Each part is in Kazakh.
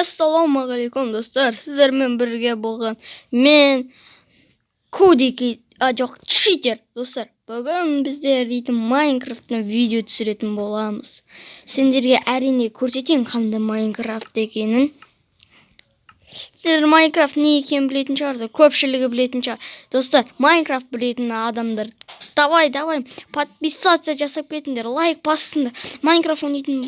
Ассалаумағалейкум, достар! Сіздермен бірге болған мен, Кудики, а жоқ, Читер. Достар, бүгін біздер дейтін Майнкрафттан видео түсіретін боламыз. Сендерге, әрине, көрсетейін қандай Майнкрафт екенін. Сіздер Майнкрафт не екенін білетін шығарсыздар, көпшілігі білетін шығар. Достар, Майнкрафт білетін адамдар, давай, давай, подписаться жасап кетіңдер, лайк бассыңдар. Майнкрафт ойнайтын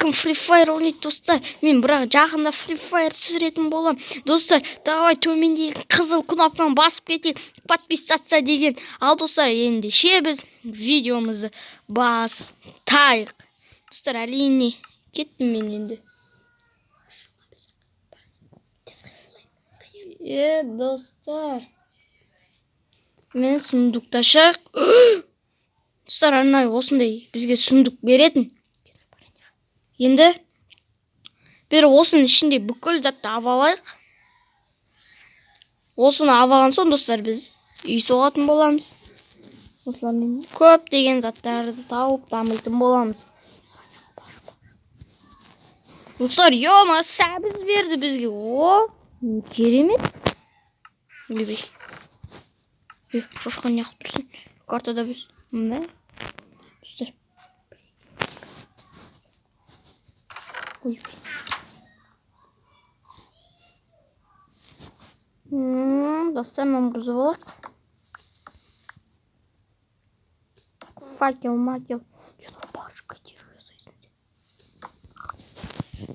кім, Free Fire ойнайды, достар. Мен бірақ жақында Free Fire түсіретін боламын. Достар, давай, төмендегі қызыл кнопканы басып кетейік, подписаться деген. Ал, достар, ендеше біз видеомызды бастайық. Достар, әрине, кеттім мен енді. Достар, мен сундукты ашайық. Достар, арнайы осындай бізге сундук беретін. Енді бері осының ішінде бүкіл затты алып алайық. Осыны алып алған соң, достар, біз үй соғатын боламыз. Осылармен көптеген заттарды тауып дамитын боламыз. Достар, ё, сәбіз берді бізге. О, керемет. Ойбай. Е, шошқа неғып тұрсың? Картада біз. Мә. Достар. Ойбай. Достар, мынаны бұзып алайық. Факел, макел.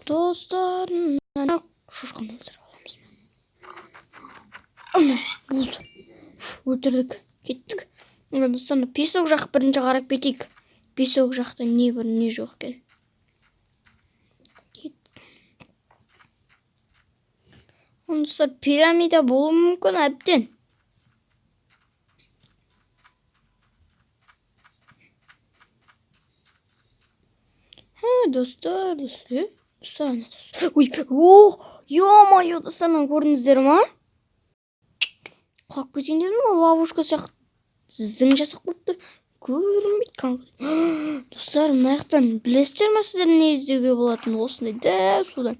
Достар, мына шошқаны өлтіріп аламыз. Міне, болды. Өлтірдік. Кеттік. Мына, достар, мына песок жақ бірінші қарап кетейік. Песок жақта не бар, не жоқ екен. Кеттік. Достар, пирамида болуы мүмкін әбден. Ха, достар, достар, достар, ана, достар. Ой, ох, ё-моё, достар, мынаны көрдіңіздер ма? Құлап кетейін дедім ғой, ловушка сияқты зың жасап қойыпты. Көрінбейді конкретно. Достар, мына жақтан білесіздер ма сіздер не іздеуге болатынын? Осындай дәу судан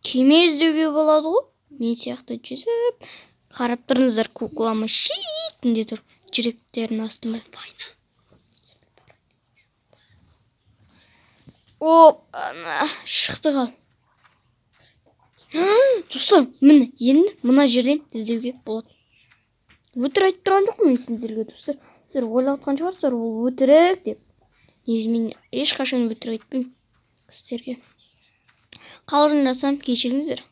кеме іздеуге болады ғой. Мен сияқты жүзіп қарап тұрыңыздар, куклама шетінде тұр, жүректерінің астында. Оп, ана шықты қал. Достар, міне, енді мына жерден іздеуге болады. Өтірік айтып тұрған жоқпын мен сіздерге, достар. Сіздер ойлап отқан шығарсыздар, ол өтірік деп. Негізі мен ешқашан өтірік айтпаймын сіздерге. Қалжыңдасам, кешіріңіздер.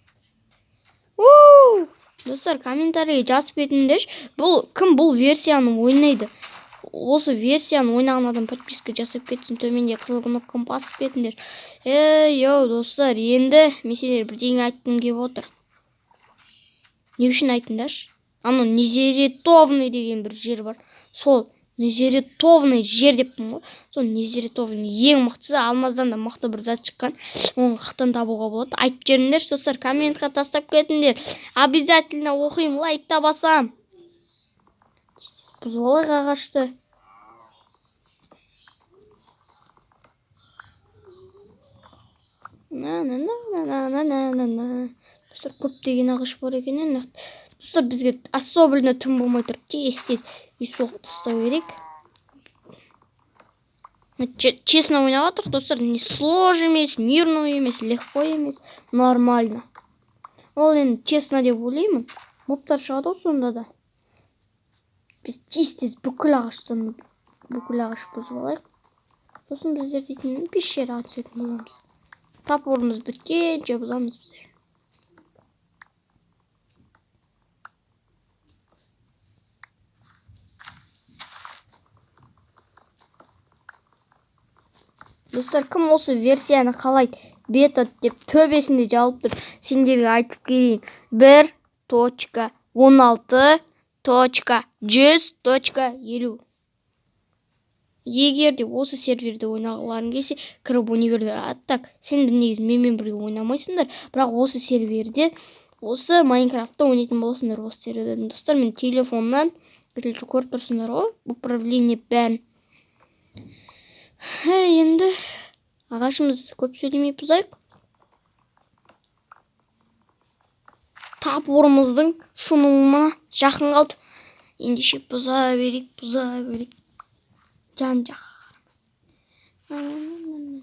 Уу! Достар, комментарийге жазып кетіңдерші. Бұл кім бұл версияны ойнайды? Осы версияны ойнаған адам подписка жасап кетсін, төменде қызыл кнопканы басып кетіңдер. Ей, йоу, достар, енді мен сендерге бірдеңе айтқым келіп отыр. Не үшін айтыңдаршы? Анау незеритовный деген бір жер бар. Сол незеритовный жер деппін ғой. Сол незеритовный ең мықтысы, алмаздан да мықты бір зат шыққан. Оны қаяқтан табуға болады? Айтып жіберіңдерші, достар, комментқа тастап кетіңдер. Обязательно оқимын, лайк та басам. Бұзып алайық ағашты. На на на на на на на на. Достар, көптеген ағаш бар екен енді. Достар, бізге особенно түн болмай тұрып тез-тез үй соғып тастау керек. Честно ойнап жатырық, достар, не сложно емес, мирно емес, легко емес, нормально. Ол енді честно деп ойлаймын. Мобтар шығады ғой сонда да. Біз тез-тез бүкіл ағаштан, бүкіл ағаш бұзып алайық. Сосын біздер дейтін пещераға түсетін боламыз. Топорымыз біткенше бұзамыз біздер. Достар, кім осы версияны қалайды? Бета деп төбесінде жауып тұр. Сендерге айтып келейін. Бір точка он алты точка жүз точка елу. Егер де осы серверде ойнағыларың келсе, кіріп ойнай беріңдер. А так, сендер негізі менімен бірге ойнамайсыңдар, бірақ осы серверде, осы Майнкрафтта ойнайтын боласыңдар осы серверде. Достар, мен телефоннан көріп тұрсыңдар ғой, управление бәрін. Енді ағашымыз көп сөйлемей бұзайық. Топорымыздың сынуына жақын қалды. Ендеше бұза берейік, бұза берейік. Жан жаққа қарамай.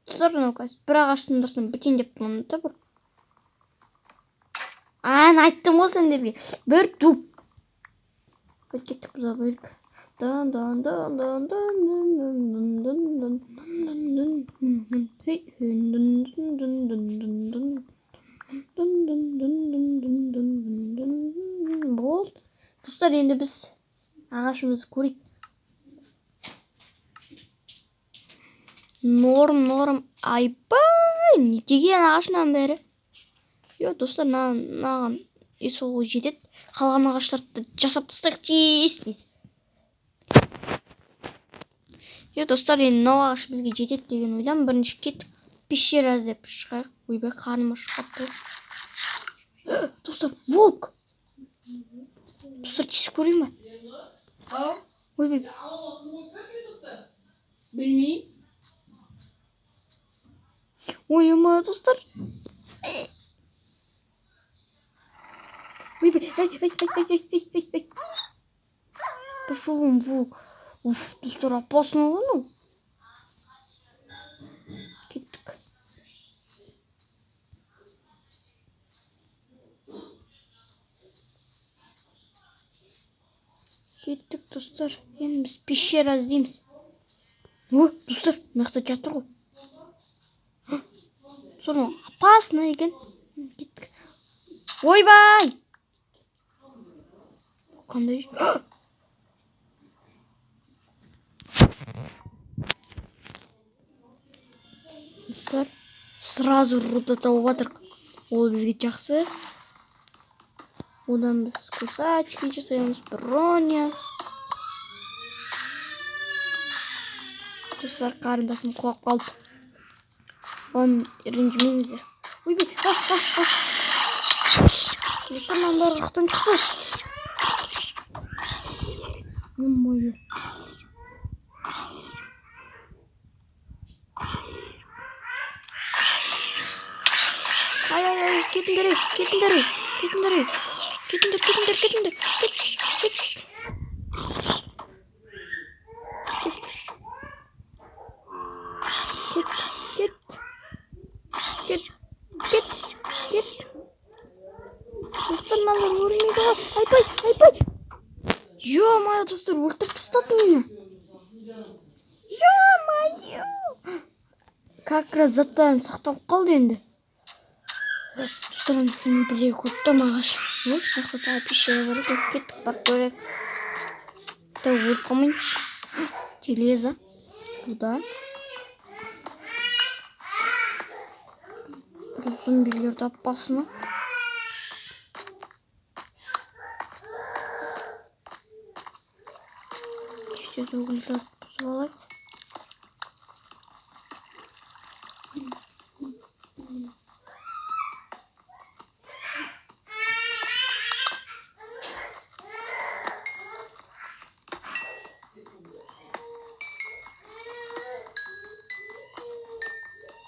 Достар, мынау қазір бір ағаш сындырсам бітейін деп тұрмын да бір. Ана айттым ғой сендерге. Бір дуб. Кеттік, бұза берейік. Дан дан дан дан дан дан дан дан дан дан дан дан хей дун дун дун дун дун дун дун дун дун дун дун дун дун дун. Болды. Достар, енді біз ағашымызды көрейік. Норм, норм. Айбай, не деген ағаш мынаның бәрі. Йо, достар, мынаған соғу жетеді. Қалған ағаштарды жасап тастайық тез тез. Йо, достар, енді мынау ағаш бізге жетеді деген ойдамын. Бірінші кеттік пещера іздеп шығайық. Ойбай, қарным ашып қалыпты ғой. Достар, волк. Достар, тиісіп көрейін ба? Ойбай. Білмеймін. Ой, ема, достар. Ойбай, ай, ай, ай, ай, ай, ай, ай, ай. Пошел он, волк. Уф, достар, опасно ғой мынау. Кеттік. Кеттік, достар. Енді біз пещера іздейміз. Ой, достар, мына жақта жатыр ғой. Соны опасно екен. Кеттік. Ойбай! Қандай? Достар, сразу руда тауып жатырық. Ол бізге жақсы. Одан біз кусачки жасаймыз, броня. Достар, қарындасым құлап қалды. Оны ренжімеңіздер. Ойбай, а, а, а. Достар, мынаның бәрі қаяқтан шықты? Ё-моё. Ай, ай, ай, кетіңдер, ей, кетіңдер, ей, кетіңдер, ей. Кетіңдер, кетіңдер, кетіңдер. Кет, кет. Кет, кет. Кет, кет, кет. Достар, мыналар өлмейді ғой. Айбай, айбай. Ё-моё, достар, өлтіріп тастады мені. Ё-моё. Как раз заттарым сақталып қалды енді. Достар, ана жақта мен бірдеңе көріп тұрмын ағаш. Ой, мына жақта тағы пещера бар екен. Кеттік, барып көрейік. Так, өліп қалмайыншы. Железо. Руда. Бір зомбилерді опасно. Тез угольдарды бұзып алайық.